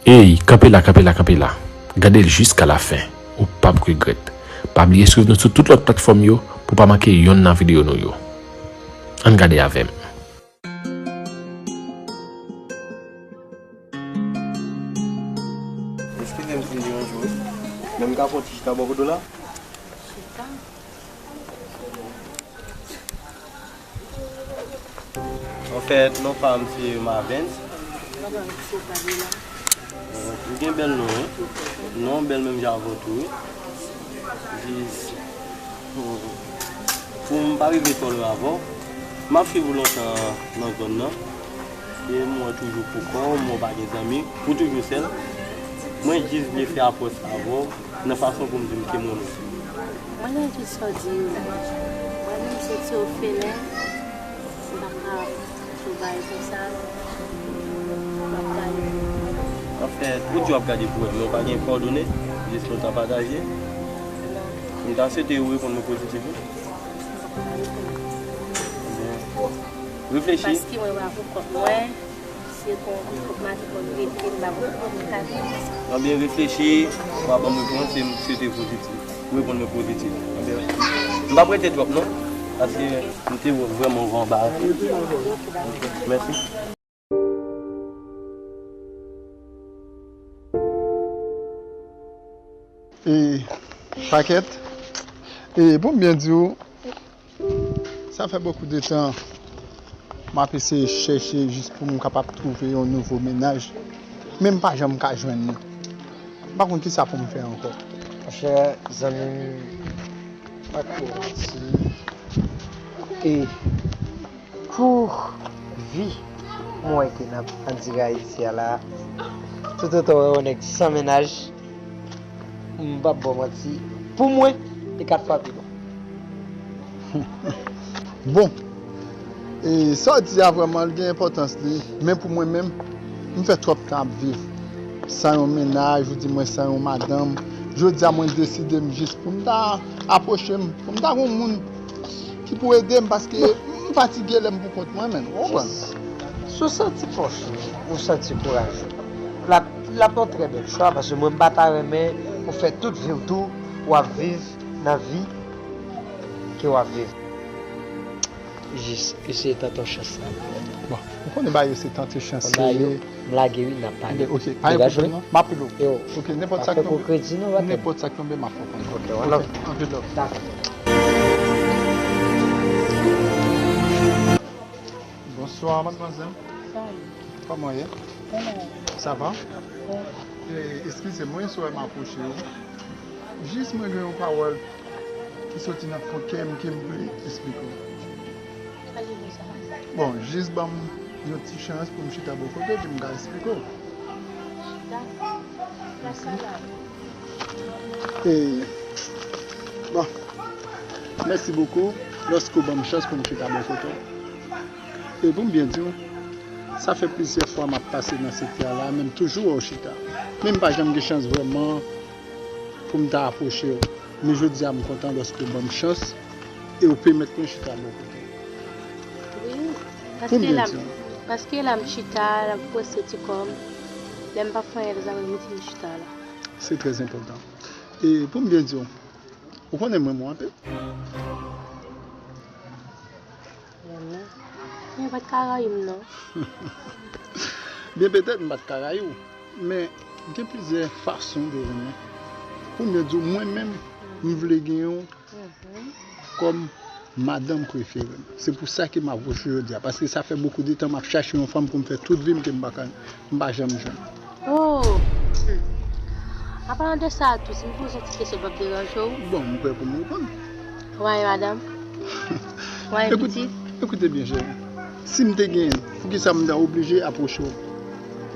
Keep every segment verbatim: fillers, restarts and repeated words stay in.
Ey, kanpe la, kanpe la, kanpe la. Gade l jiska la fen. Ou p ap regrèt. Pa bliye swiv nou sou tout lòt platfòm yo pou w pa manke yonn nan videyo nou yo. Ann gade avè m. Eskize m si m deranje w, wi. Men m ka pran ti chita bò kote w la? Chita? Anfèt, non pa m se Mavens. Papa m se Fabiola. M gen bèl non, wi. Non bèl menm jan avè w tou, wi. Jis, hmm, pou m pa rive twò lwen avè w, m ap swiv ou lontan nan zòn nan. E m wè w toujou pou kò w, m wè w pa gen zanmi, ou toujou sèl. Mwen jis vle fè apwòch avè w nan fason pou m di m ke m renmen w. Mwen nan tout sa w di yo la. Mwen menm se ti ofelen, m pa ka fè bagay konsa, m ap gade. Anfèt, ou di w ap gade pou wè, men w pa gen kòdone, jis nou ta pataje. Non. M ta swete ou reponn mwen pozitif, wi. M pa ka reponn. Ebyen, reflechi. Paske mwen pa pou kont mwen. Se pou, pou madanm mwen rete, m pa pou kont mwen ka vin. Anbyen, reflechi, w a ban m repons, e m swete pozitif. Ou reponn mwen pozitif. Anbyen, m p ap rete twòp, non. Paske m te wè w vrèman anba. Mèsi. E, pakèt. E, pou m byen di w, sa fè bokou de tan m ap eseye chèche jis pou m kapab twouve yon nouvo mennaj. Men m pa janm ka jwenn li. M pa konn kisa pou m fè ankò. Monchè, zanmi m, pa ka manti. E pou vi mwen ke n ap andiray isi a la, toutotan w wè yon nèg san mennaj, m p ap ba w manti, pou mwen, e kat fwa pi bon. Bon, e sa w di a vrèman, l gen enpòtans li, men pou mwen menm, m fè twòp tan ap viv san yon mennaj, ou di mwen san yon madanm. Jodi a, mwen deside m jis pou m ta apwoche m, pou m ta gen yon moun ki pou ede m, paske m fatige lè m pou kont mwen menm, ou konprann? Jis, si w santi fòs ou, ou santi kouraj ou, l ap, l ap yon trè bèl chwa, paske mwen m pa ta renmen ou fè tout vi w tou, w ap viv nan vi ke w ap viv. Jis eseye tante yon chans la. Bon, ou konnen bagay yo se tante chans yo ye. M lage wi, n ap pale. Ok, pa gen pwoblèm non. M ap rele w. Yo, ok, nenpòt sa k tonbe. Nenpòt sa k tonbe, m ap fè w konnen. Ok, one love. Ok, anpil love. Dakò. Bonsoir, mademoiselle. Salut. Comment est? Comment? Ça va? Bon. Eh, excusez-moi, si mwen apwoche w. Jis mwen gen yon pawòl ki soti nan fon kè m ke m vle eksplike w. Pale konsa. Bon, jis ban m yon ti chans pou m chita bò kote w, epi m ka eksplike w. Dakò. Dakò, la. E, bon, mèsi bokou, lòske w ban m chans pou m chita bò kote w. E pou m byen di w, sa fè plizyè fwa m ap pase nan sektè a la, men m toujou wè w chita. Men m pa janm gen chans vrèman pou m ta apwoche w. Men jodi a, m kontan lòske w ban m chans e w pèmèt mwen chita bò kote w. Wi, paske la, paske la m chita, l ap pwese ti kò m. Lè m pa fè anyen, lè sa m mete m chita la. Se trè enpòtan. E pou m byen di w, ou konnen m renmen w anpil. Renmen? Men w pa t ka rayi m, non. Byen petèt m pa t ka rayi w, men gen plizyè fason de renmen. Pou m byen di w, mwen menm, m vle genyen w kòm madanm prefere m. Se pou sa ke m apwoche w jodi a, paske sa fè bokou de tan m ap chache yon fanm pou m fè tout vi m ke m pa ka, m pa janm jwenn. Oh! Hmm. An palan de sa a tou, si m poze w ti kesyon, l p ap deranje w? Bon, m prè pou m reponn. Ou pa gen madanm? Ou pa gen pitit? Ekoute byen, cheri. Si m te genyen, poukisa m ta oblije apwoche w?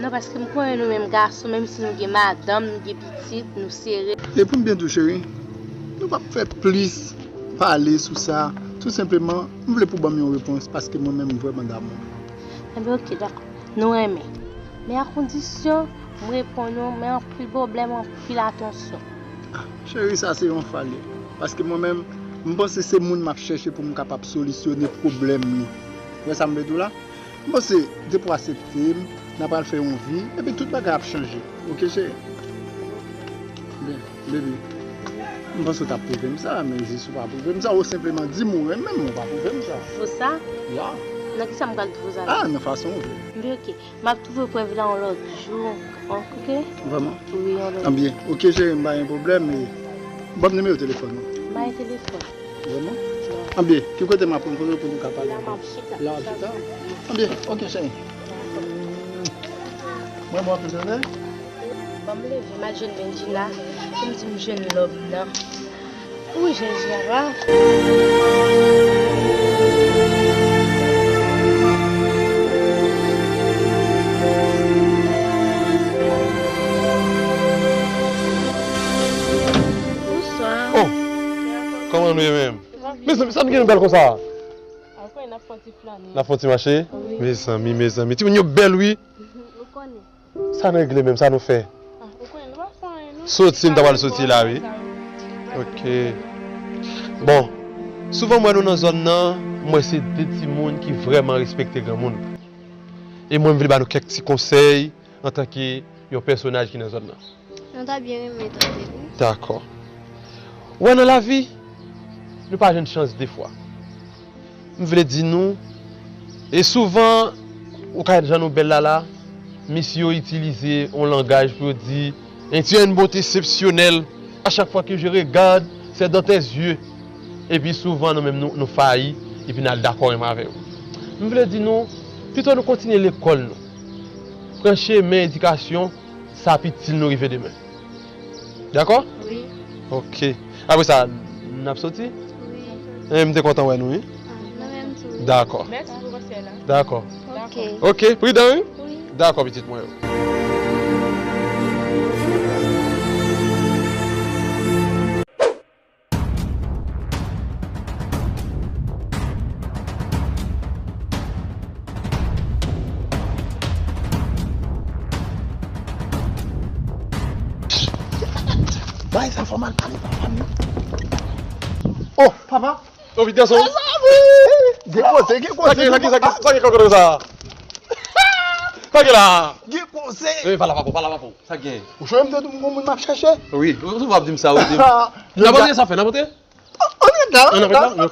Non, paske m konnen nou menm gason, menm si nou gen madanm, nou gen pitit, nou sere. E pou m byen di w, cheri, nou p ap fè plis pale sou sa. Tou senpleman, m vle pou w ban m yon repons, paske mwen menm, m vrèman damou w. Enben, oke, dakò. Nou renmen. Men a kondisyon, m reponn ou, men anpil pwoblèm, anpil atansyon. Ah, cheri, sa se yon fwa l ye. Paske mwen menm, m panse se moun m ap chèche pou m kapab solisyone pwoblèm li. Ou wè sa m vle di w la? M panse, depi w aksepte m, n a pral fè yon vi, epi tout bagay ap chanje. Ok, cheri. Byen, baby. M panse w t ap pwouve m sa, men jis ou pa pwouve m sa, ou senpleman di m ou renmen m, men w pa pwouve m sa. Pou sa? Ya. Nan kisa m pral twouve w sa la? Ah, nan fason w vle. Byen, ok. M ap twouve w prèv la yon lòt jou, ok? Vrèman? Wi, yon lòt jou. Anbyen, ok, cheri, m pa gen pwoblèm, men ban m nimewo telefòn ou. M pa gen telefòn. Vrèman? Non. Anbyen, ki kote m ap pran kote pou nou ka pale ankò? La, m ap chita. La, w ap chita? Anbyen, ok, cheri. Mwen, mwen, tande? Ban m leve, m al jwenn Bendjina, pou m di m jwenn lòm nan. Wi, Jezi, papa. Bonswa. Oh, kòman nou ye menm? Mezanmi, sa nou gen nou bèl konsa? Apre, n ap fè yon ti flannen. N ap fè yon ti mache? Wi. Mezanmi, mezanmi. Timoun yo bèl, wi. Ou konnen. Sa n regle menm, sa nou fè? Ah, ou konnen, nou pa fè anyen, non. Soti, n ta pral soti la, wi. Ok. Bon, souvan m wè nou nan zòn nan, m wè se de timoun ki vrèman respekte granmoun. E mwen, m vle ba nou kèk ti konsèy antanke yon pèsonaj ki nan zòn nan. Nou ta byen renmen tande li. Dakò. Ou wè, nan lavi, nou pa jwenn chans de fwa. M vle di nou, e souvan, ou ka wè jan nou bèl la la, mesye yo itilize yon langaj pou yo di, "Et tu as une beauté exceptionnelle. À chaque fois que je regarde, c'est dans tes yeux." Epi souvan, nou menm, nou, nou fayi, epi n al dakò menm avè yo. M vle di nou, pito nou kontinye lekòl nou. Pran chemen edikasyon, sa ap itil nou rive demen. Dakò? Wi. Ok. Apre sa, n ap soti? Wi. E, m te kontan wè nou, wi. Ah, nou menm tou. Dakò. Mèsi pou konsèy la. Dakò. Ok. Ok, pridan, wi? Wi. Dakò, pitit mwen yo. Bay sa fò m al pale papa m. Oh, papa. Oh, vit gason. Gen koze, gen koze. Sa gen, sa gen, sa gen, sa gen kòkòt sa? Sa gen la? Gen koze. Eh, pale papa, pale papa. Sa gen? Ou chonje m te di w m gon moun m ap chèche? Wi, ou, ou p ap di m sa, ou di m. N ap antre sa fè, n ap antre? Ann ret la, ann ret la.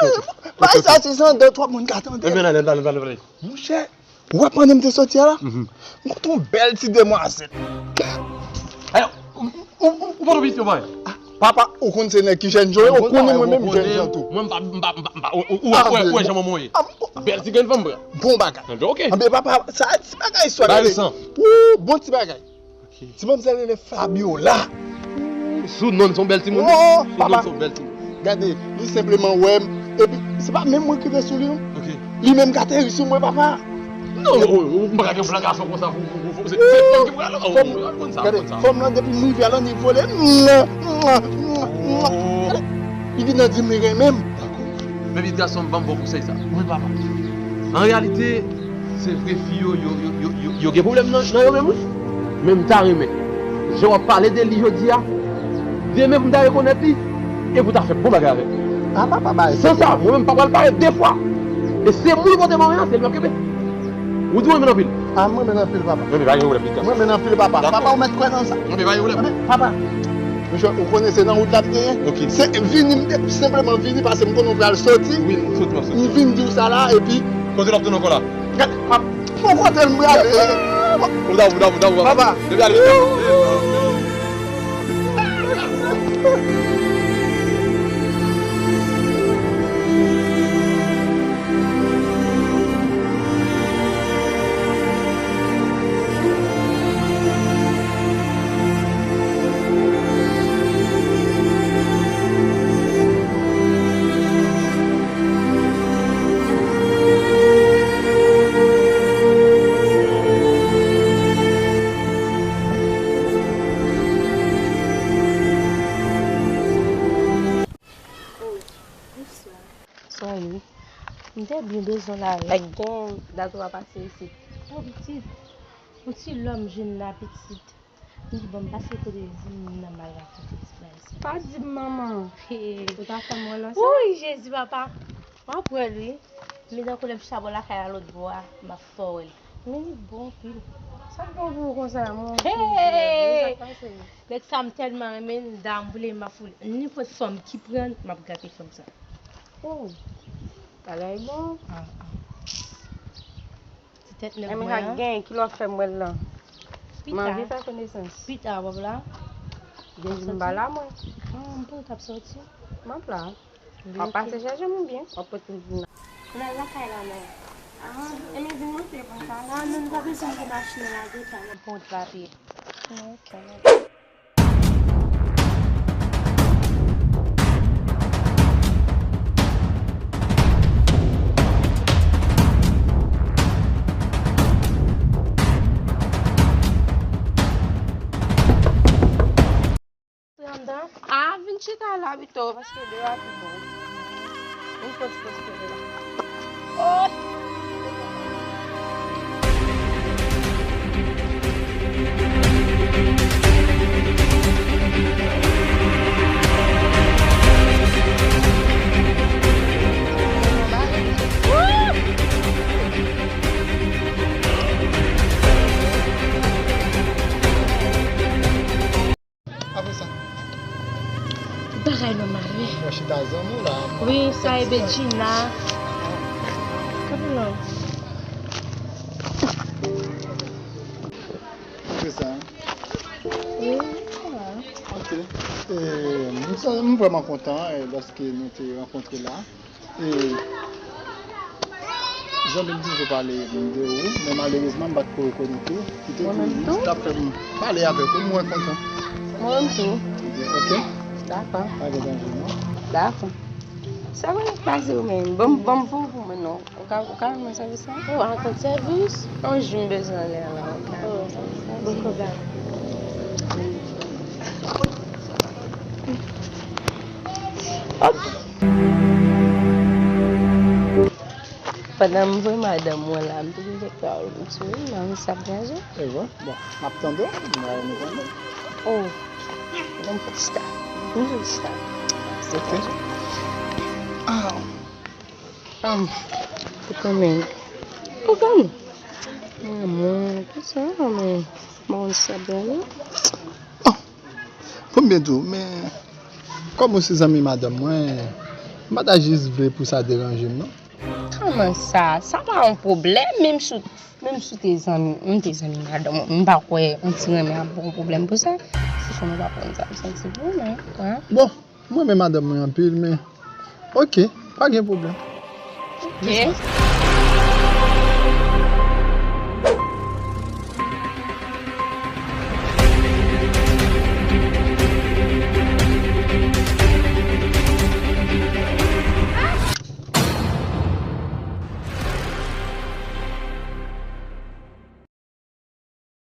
Bay sa ti san de twòp moun ka tande. Ebyen, ale, ale, ale, ale. Monchè, ou wè pandan m te soti a la? M kontre yon bèl ti demwazèl. Alò, ou, ou, ou, ou pa t piti, ou pa? Papa, ou konn se nèg ki jèn, ou konnen mwen menm jèn jan tou. Mwen, m pa, m pa, m pa, m pa, ou, ou, ou, ou wè jan manman w ye. Bèl ti grenn fanm, bra. Bon bagay. Ok. Anben, papa, sa ti bagay swa. Bay leson. Wou, bon ti bagay. Ok. Ti manmzèl rele Fabiola. Sou non, se yon bèl timoun. Oh, papa. Sou non, se yon bèl timoun. Gade, li senpleman wè m. Epi, se pa menm mwen ki rive sou li, non. Ok. Li menm k ateri sou mwen, papa. Non, ou, ou, ou pa ka gen plan gason konsa pou, pou, pou, se, se fanm ki pral, oh, ou konn sa, ou konn sa. Gade, fanm lan depi m rive a la, li vole. Mwa, mwa, mwa, mwa. Oh. Li vin nan di m li renmen m. Dakò. Men pitit gason m, ban m bon konsèy sa. Wi, papa. An reyalite, se vre fi yo, yo, yo, yo, yo, yo gen pwoblèm nan, nan yo menm, wi. Men m ta renmen, jan w ap pale de li jodi a, demen pou m ta rekonèt li, e pou ta fè bon bagay avè l. A, papa, bay. San sa, mwen menm, m pa pral parèt de fwa. E se moun kote mwen an, se li m ap kenbe. Ou di w renmen l anpil? A, m renmen l anpil, papa. Renmen, pa gen pwoblèm, pitit gason. M renmen l anpil, papa. Dakò. Papa, ou mèt kwè nan sa. Renmen, pa gen pwoblèm. Renmen, papa. Mesye, ou konnen se nan wout la m te ye? Ok. Se vini m te, senpleman vini paske m konnen w pral soti. Wi, m soti, m ap soti. M vin di w sa la, epi. Kote l ap tounen ankò la? Gade, pap, pou kote m prale. Ou dabou, dabou, dabou, papa. Papa. Depi ale, depi ale. Bonswa. Bonswa, wi. M te byen bezwen w la, wi. Like, gen dat ou pa pase isit. Oh, pitit. Yon ti lòm jwenn la, pitit. M di, bon, m pase kote di m nan m al rakonte ti bagay sa. Pa di m, manman. He. Ou ta fè m wè l ansanm? Wouy, Jezi, papa. W ap wè l, wi. Men tankou lè m chita bò lakay la lòt bò a, m ap fè w wè l. Men li bon anpil. Sa k bon pou ou konsa, mon? Hey! Nèg sa m tèlman renmen l, dam vle m ap foule. Nenpòt fanm ki pran l, m ap gate fanm sa. Oh, bagay bon. Ah, ah. Ti tèt nèg mwen an. Gen, kilè w ap fè m wè l lan? M anvi fè konesans. Pita, w ap la? Gen jou m pa la, mwen. Ah, m panse w t ap sòti. M ap la. W ap pase chèche m oubyen w ap pote m vin la? Nan lakay la, non. Ah, e men vin monte konsa. Ah, non, nou pa bezwen gen machin nan lage ta, non. Bon, drape. Ok. Antre anndan. Ah, vin chita la pito, paske deyò a pi bon. Vin pran ti pòz kole la. Oh! Apre sa. Bagay nòmal, wi. Mwen chita zanmi w la. Wi, sa e Bedjina. Kapilon. Apre sa. Wi, sa va. Ok. E, m sa- m vrèman kontan, e, lòske nou te rankontre la. E, zanmi m toujou pale m de ou, men malerezman, m pa t ko rekonèt ou. Kite m t ap fè m pale avèk ou, mwen kontan. Mwen menm tou. Ok? Dakò. Pa gen danje, non? Dakò. Sa va pase ou menm. Ban m, ban m pou ou pou mwen, non. Ou ka, ou ka ban mwen sèvis la? Ou a kont sèvis? Yon jou m bezwen anlè a la, ou ka ban mwen sèvis la? Bon, kòb la. Hop. Pandan m voye madanm mwen la, m te vin fè travay pou ti moun nan, sa ap deranj ou? E bon, bon, m ap tande w, m ap tande w. Oh, yon pastè. Yon pastè. Ok. Ah. Ah, ou konnen. Ou konnen. Mwen, mwen, konsa, mwen, mwen, sa bèl, wi. Oh, pou m byen di w, men, kòm ou se zanmi madanm mwen, m pa ta jis vle pou sa deranje m, non. Kòman sa? Sa pa yon pwoblèm, menm si, menm si w te zanmi, m te zanmi madanm ou, m pa kwè yon ti renmen ap ba w pwoblèm pou sa. Se jan nou pa konn sa, m santi pou ou, men, wè. Bon, m renmen madanm mwen anpil, men, ok, pa gen pwoblèm. Ok. Jis konsa.